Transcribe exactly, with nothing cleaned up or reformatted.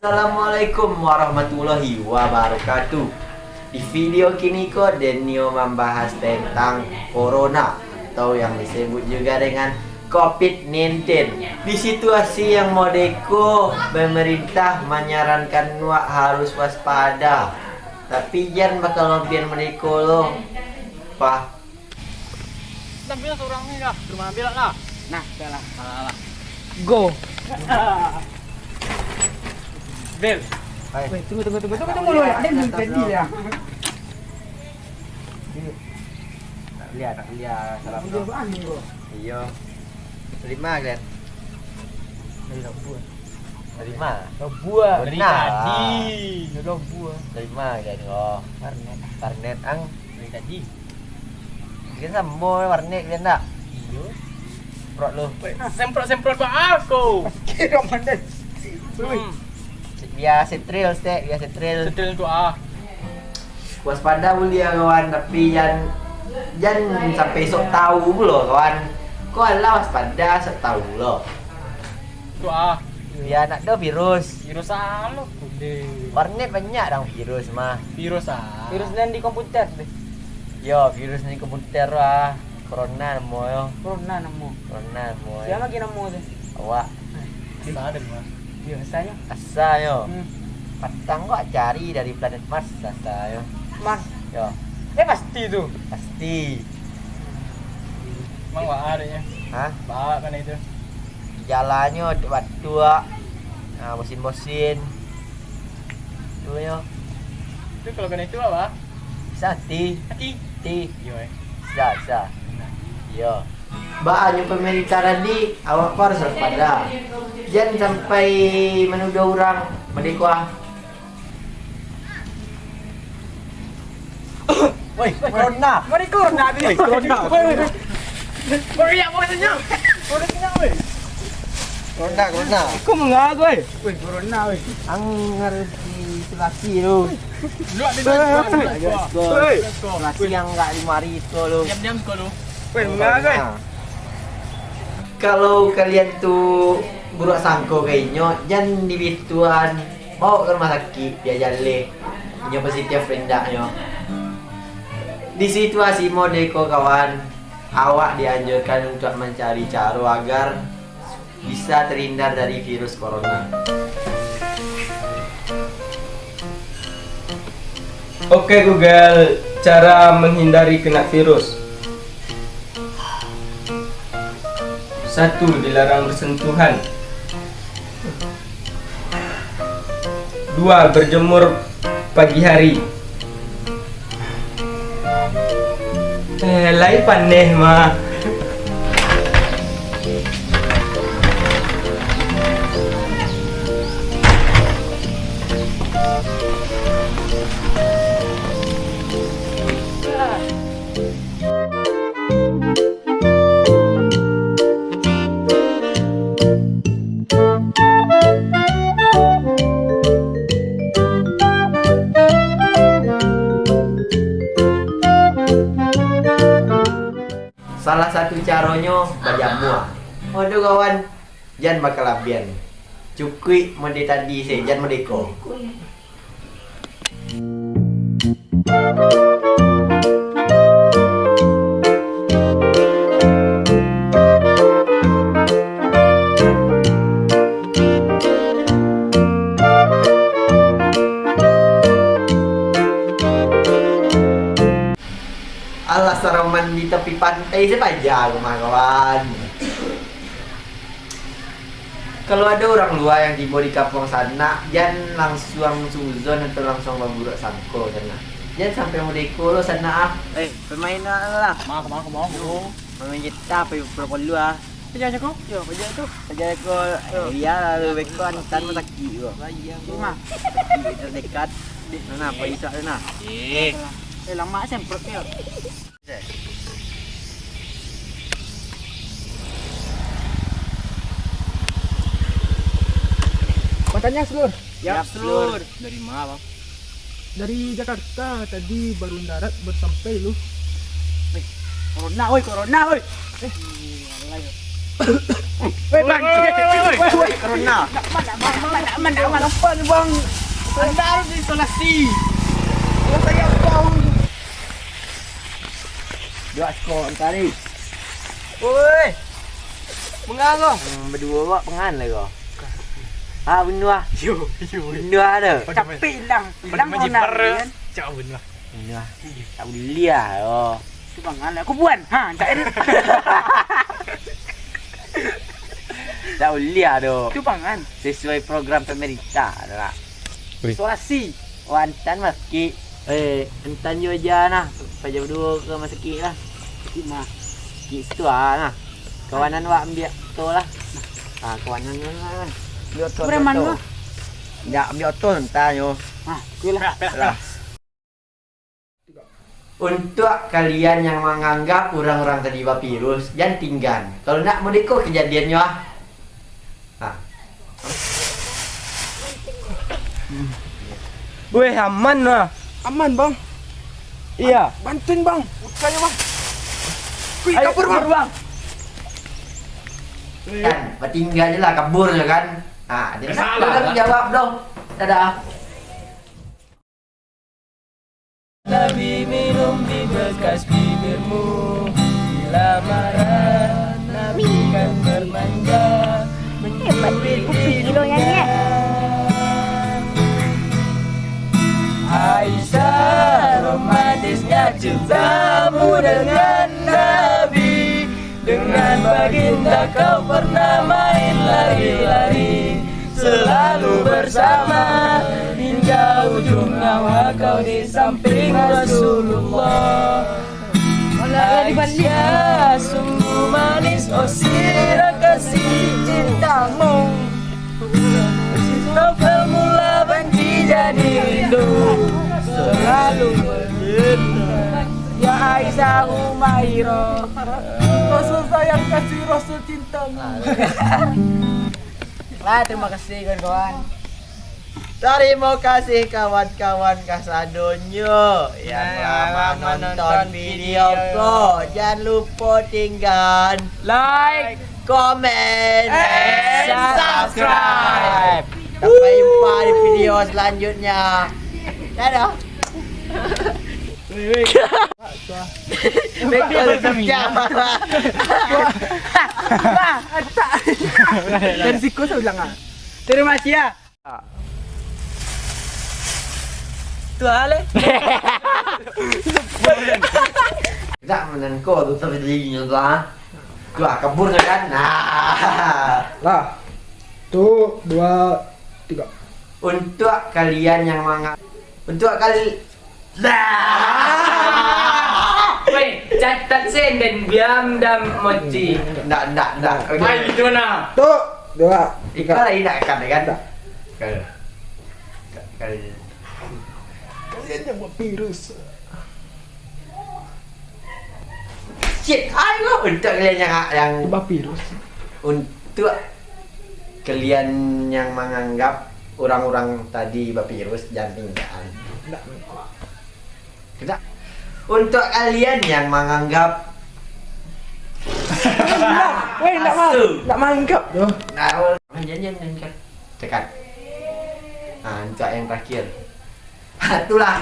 Assalamualaikum warahmatullahi wabarakatuh. Di video kini ko, Denio mambahas tentang corona, atau yang disebut juga dengan covid nineteen. Di situasi yang modeko, pemerintah manyarankan wak harus waspada. Tapi jan bakalabian modeko lo, pah. Ambil surang ni lah, rumah ambil lah. Nah, dah lah. Alah, alah. Go. Bel. Hai. Weh, tunggu, tunggu, tunggu, tunggu, tunggu, tunggu. Ada yang belum jadi ya. Nak lihat, nak lihat. Salam. Iyo. Terima, Glenn. Dari Labuan. Dari ma? Labuan. Dari tadi. Dari Labuan. Dari ma, Glenn? Oh. Warnet. Warnet, ang. Dari tadi. Kan samo warnet, Glenn, tak? Iyo. Semprot lu. Semprot-semprot ba ako. Kira mandai. Hmm. Biasa trail, stek, biasa trail. Setril tu ah. Waspada buliah, kawan, tapi jan, jan sampai sok tahu pulo, kawan. Ko alah waspada, sok tahu lo. Tu ah. Ya, nak do virus. Virus alo? Warnet banyak dang virus mah. Virus ah. Virus nan di komputer deh. Yo, virus nan di komputer lah. Corona namo yo. Corona namo. Corona namo yo. Sia lagi namo tu? Awak. Asa den mah. Yo, asanyo. Asanyo. Hmm. Patang ko cari dari planet Mars asanyo. Mars. Yo. Eh, pasti tu. Pasti. Emang baa adanya? Hah? Baa kan itu? Jalannyo batuak. Nah, bosin-bosin. Tu yo. Tu kalau kena itu apa? Sati. Sati. Ti. Yo, eh. Sa, sa. Yo. Baa nyo pemerintah tadi, awak ko harus waspada. Jan sampai manuduah urang, madeko ah. Woi, corona. Mari corona ni. Woi, corona. Woi, woi, woi. Woi, iya, maksudnya. Corona, woi. Corona, corona. Kau mengaku, woi. Woi, corona, woi. Ang harus diisolasi tu. Duduk di luar, di luar, di luar. Woi. Isolasi yang enggak di mari tu. Diam-diam kau tu. Woi, mengaku, woi. Corona. Kalau kalian tu buruak sangko ka inyo, jan dibituan. Baok ka rumah sakik, bia jaleh inyo positif indaknyo. Di situasi modeko, kawan, awak dianjurkan untuak mancari caro agar bisa terhindar dari virus corona. Oke Google, cara menghindari kena virus. Satu, dilarang bersentuhan. Dua, berjemur pagi hari. Eh, lai paneh mah. Salah satu caronyo bajamua. Waduh kawan, jan bakalabian. Cukuik mode tadi se, jan modeko. Alah, saroman di tapi pantai se paja rumah kawan. Kalau ado urang lua yang tibo di kampuang sanak, jan langsuang suzon atau langsuang baburuak sangko sanak. Jan sampai modeko lo sanak ah. Eh, pamain lah. Mako, mako, mako. Pamain gitar, pai pulo-pulo ah. Paja aja ko? Yo, paja tu. Paja ko, eh, iyo lah, lu beko antan mah sakik ko. Sakik terdekat. Nah, nah, pai isak tu nah. Eh. Eh, lamak semprot yo. Batanya, Slur. Yap, Slur. Dari ma, Bang? Dari Jakarta, tadi baru darat, baru sampai lu. Eh, corona, oi, corona, oi. Eh. Alai, oi. Weh, bang. Weh, weh, weh, weh. Corona. Aman, aman, aman, aman, aman. Apa ni, bang? Anda harus isolasi. Kalau saya, bang. Dua skor tadi. Woi. Mengang kau? Hmm, berdua awak pengan lah kau. Ah, bunuh ah. Yo, yo. Bunuh ah tu. Capek hilang. Hilang kau nak, kan? Cak bunuh. Bunuh ah. Tak boleh ah, yo. Tu pengan lah. Kubuan. Ha, tak ada. Tak boleh ah tu. Tu pengan. Sesuai program pemerintah tu lah. Weh. Isolasi. Oh, antan masakik. Eh, antan jo aja nah. Paja berdua ke masakik lah. Sakik mah. Sakik situ ah nah. Kawanan wak ambiak oto lah. Ah, kawanan lah. Ambiak oto, ambiak oto. Ndak, ambiak oto antan nyo. Ah, oke lah. Lah. Untuak kalian yang manganggap urang-urang tadi bavirus, jan tinggan. Kalau ndak modeko kejadiannyo ah. Nah. Weh, aman lah. Aman, Bang. Iya. Bantuin, Bang. Bukannya, Bang. Wih, ayo, kabur, kabur, Bang. Bang. Kan, batingga je lah, kabur je kan. Nah, dia tak salah, tak jawab doh. Dadah. Nabi minum di bekas bibirmu. Bila marah, Nabi kan bermanja. Hebat, Bil. Kuping gilo nyanyi, eh. Aisyah, romantisnya cintamu dengan Nabi. Dengan baginda kau pernah main lari-lari, selalu bersama, hingga ujung nyawa kau di samping Rasulullah. Aisyah, sungguh manis, oh sirah kasih cintamu. Novel mula benci jadi rindu, selalu bercinta. Ya Aisyah Humairah, Rasul sayang kasih, Rasul cinta. Lah, terima kasih kawan-kawan. Terima kasih kawan-kawan kasadonyo yang lah manonton video ko. Jan lupo tinggan like, comment, and subscribe. Sampai jumpa di video selanjutnya. Dadah. Dari siku saya bilang ah. Terima kasih ya. Tu hal eh. Tak menangkau tu tapi dirinya tu ah. Tu ah, kabur je kan. Nah. Lah. Tu, dua, tiga. Untuk kalian yang manga-, untuk kali-, Weh, catat sen dan biam dam moci. Ndak, ndak, ndak. Ai, itu nah. Tu, dua, tiga. Ikal lagi ndak akan, ya kan? Ndak. Kal-, kal-, Kalian yang bavirus. Shit, ayo, untuk kalian yang, yang Bavirus. Untuk kalian yang menganggap orang-orang tadi bavirus, jangan tinggal. Ndak. Kena. Untuk kalian yang menganggap Weh, ndak, weh, ndak ma-, Asu. Ndak manganggap doh. Nah, janjian, janjian. Cakap. Nah, untuk yang terakhir. Itulah.